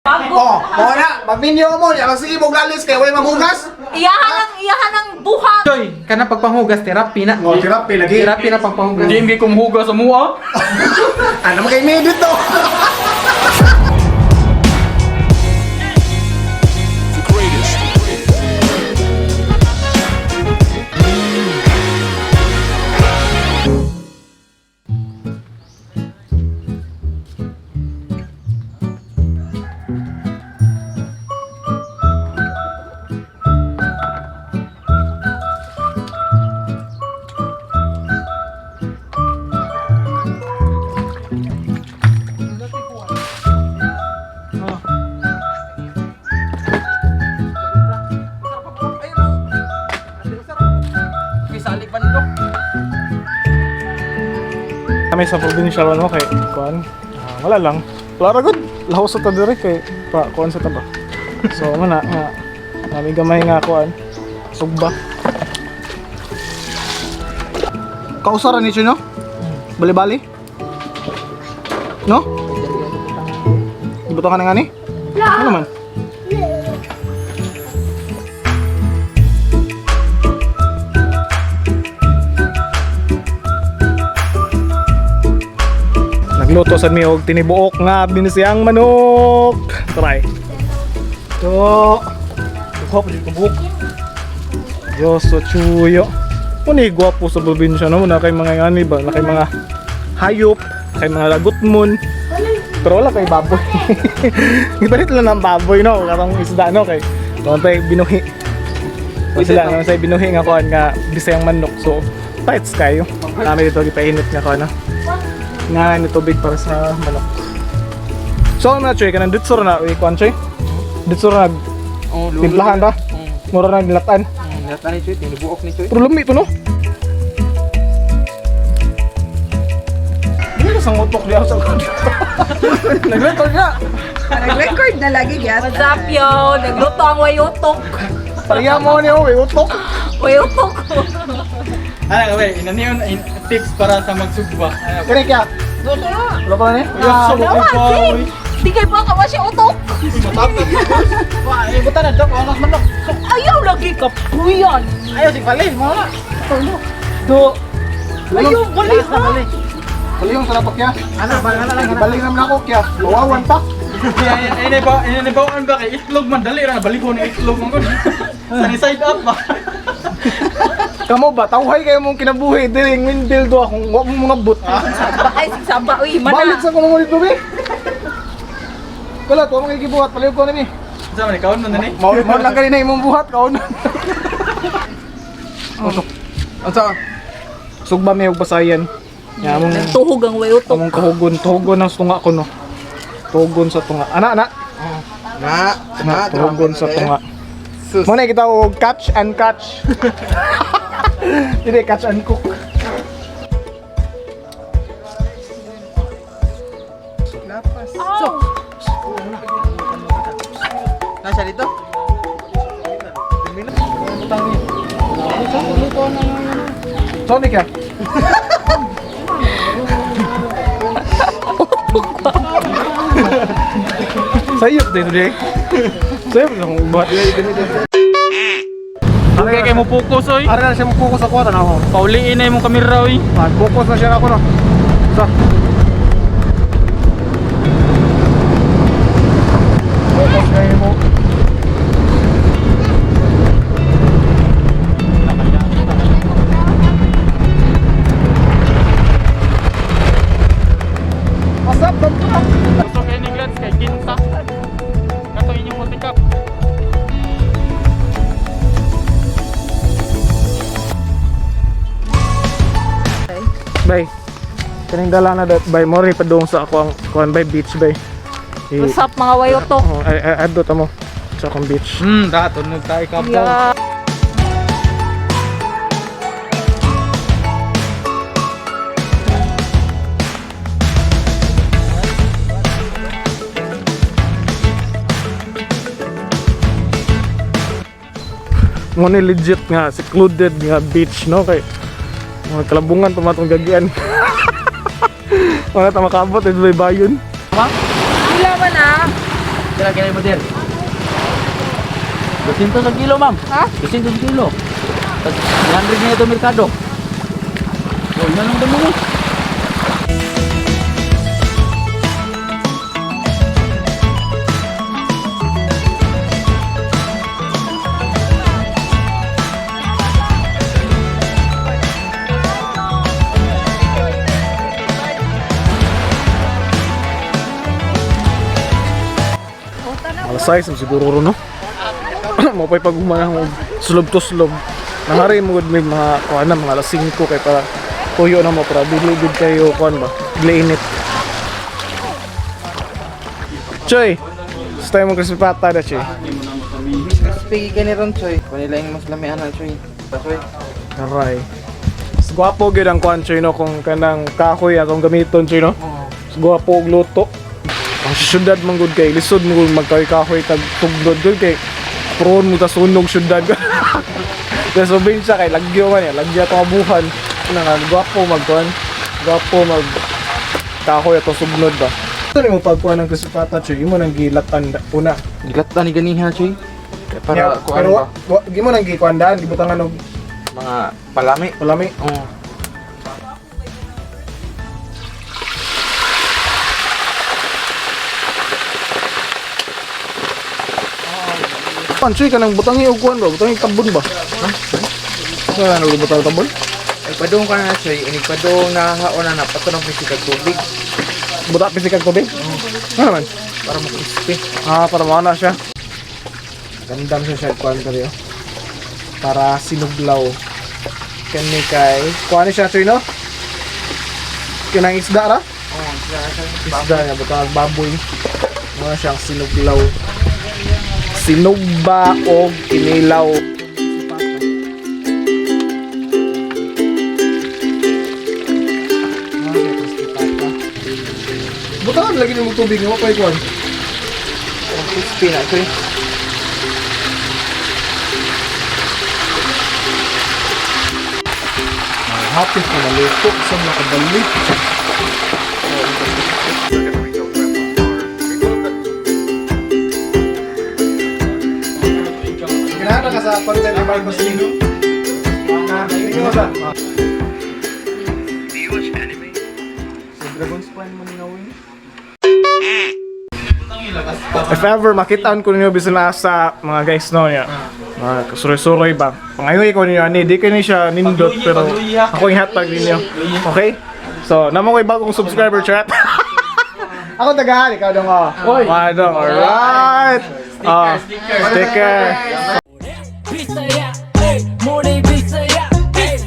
Bago. Oh, mo na, magminyo mo niya, magsige mo lalis kay way mamugas. Iyahan ang buhat. Choy, kana pagpanghugas therapy na. Oh, therapy lagi. Therapy na pagpanghugas. Hindi hindi kumuhugas sa mua. Ano man kay medit to? The greatest. Kami sa provincial ano kay kuan. Wala lang. Wala ra gud. Laos sa ta diri kay pa kuan sa taba. So mo na nga nami gamay nga kuan. Sugba. Kausara ni no? Bali-bali? No? Ibuto ka na nga ni? Ano man? Nagluto sad mi og tinibuok nga binisiyang manok. Try. To. Duha pa jud ko buok. Diyos so chuyo. Muni gwapo sa probinsya no, na kay mga ngani ba, na kay mga hayop, na kay mga lagutmon. Pero wala kay baboy. Gipalit lang ng baboy no, karong isda no kay doon pa binuhi. So, sila naman sa binuhi nga kuan nga bisayang manok. So tights kayo. Kami dito gipainit nga kuan no nga ni tubig para sa manok. So ano na choy kanang ditsor na uy kuan choy. Ditsor na Oh, timplahan ba? Mura na nilatan. Nilatan ni Choy, tinubuok ni Choy. Pero lami to no. Dili ka sang utok diha sa Nag-record na. Nag-record na lagi gyat. What's up, yo? Nagluto ang wayutok. Pareha mo niyo uy utok. Wayutok. Ano wait, inani yun in, tips para sa magsugba. Ano? Kani kya. Wala pa ni? Ah, Nawa, si. Di kay baka wa siya utok. Wah, ibutan na dok, onas manok. Ayaw lagi ka puyan. Ayaw sig bali, mo na. Do. Ayaw bali ha. Bali yung sarap kya. Ana ba, ana lang. Bali naman ako kya. Bawawan pa. Ini ba, ini ba ba kay itlog man dali ra balikon ni itlog man gud. Sunny side up ba. Kamo ba tawhay kayo mong kinabuhi diri windmill do akong wa mo mga but. Ay sig saba uy mana. Balik sa kuno mo dito bi. Wala to ang gibuhat palihog ko na ni. Sa man ikaw nun ni. Mao mao lang kanina imong buhat kaon. Utok. Unsa? Sugba may og basayan. Ya among Tuhog ang wayutok. among kahugon, tuhugon ang tunga ko no. Tuhugon sa tunga. Ana ana. Na, Na, tuhugon sa tunga. Sus. Mo na kita og catch and catch. Dili catch and cook. Oh. Nasa dito? Sonic ya. Sayop din today. Sayop lang buhat. Okay kay mo focus oy. Ara na siya mo focus ako tan ako. Pauliin na imong kamera oy. Ah, focus na siya ako no. Sa. Focus kayo mo. What's up, Dom? Gusto kay ni Glads kay Ginsa. Kato inyong multicap. Bay. Kaning dala na dat bay mori padung sa ako ang kuan bay beach bay. I, What's up mga wayutok? Oh, ay ay adto ta mo sa akong beach. Da tunog tayo kapo. Yeah. Mo ni legit nga secluded nga beach no kay mga kalabungan pa matong gagian. Mga ta makaabot eh bay bayon. Pila man ah. Kira kira mo dir. 200 ang kilo, ma'am. Ha? 200 ang kilo. Tas 100 na ito merkado. Oh, yan lang damo mo. Alas 6 siguro ro, no. Mo pa'y pag-umana mo sulob to sulob. Nangari mo gud may mga kuan na mga alas 5 kay para tuyo na mo para dili gud kayo kuan ba. Dili init. Choy, stay mo crispy pata da, Choy. Crispy ka ni Ron, Choy. Kanila yung mas lamian na, Choy. Choy. Aray. Mas gwapo gyud ang kuan, Choy, no, kung kanang kahoy atong gamiton, Choy, no. Mas gwapo og luto. Ang syudad man gud kay lisod mo gud magkahoy-kahoy tag tugdod gud kay prone mo ta sunog syudad. Kaya sa probinsya kay lagyo man ya, lagyo atong abuhan. Ano nga gwapo magkuan. Gwapo mag kahoy atong sugnod ba. Ito ni mo pagkuha ng crispy pata, Choy, imo nang gilatan una. Gilatan ni ganiha, Choy. Kaya para Yeah, kuan pero ba? wa, gimo nang gikuan daan, gibutangan og Mga palami. palami. Oo. Pan, Choy, kanang butangi og kuan ba? Butangi tabon ba? Ha? Sa ano butang tabon? Ay, padung ka na, Choy. Inig padung nahaon na na. Patunong pisig kag tubig. Buta pisik ang tubig? Ano naman? Para mo-crispy. Ah, para mauna siya. Gandam siya siya kuan kari oh. Para sinuglaw. Kani kay kuan ni siya, Choy, no? Kinang isda ra? Oo, sila na, Choy. Isda niya butang ang baboy. Mga siyang sinuglaw. Sinugba og kinilaw. Butangan lagi nimo tubig mo pa kuan. Ang crispy na, Choy. Happy ko naluto sa nakabalik. Ganahan ka sa content ni Marcos Lino? Ah, ikaw ba? If ever makitaan ko ninyo bisan asa mga guys no niya. Mga kasuroy-suroy ba. Pangayoy ko ninyo ani di kini siya nindot Pagluyi, pero pagluyi, ha? ako yung hatag ninyo. Okay? So, namo ko'y bagong subscriber chat. Ako tagahan, ikaw dong oh. Oy. Dong. Alright. Ah, Sticker, sticker. Bisaya.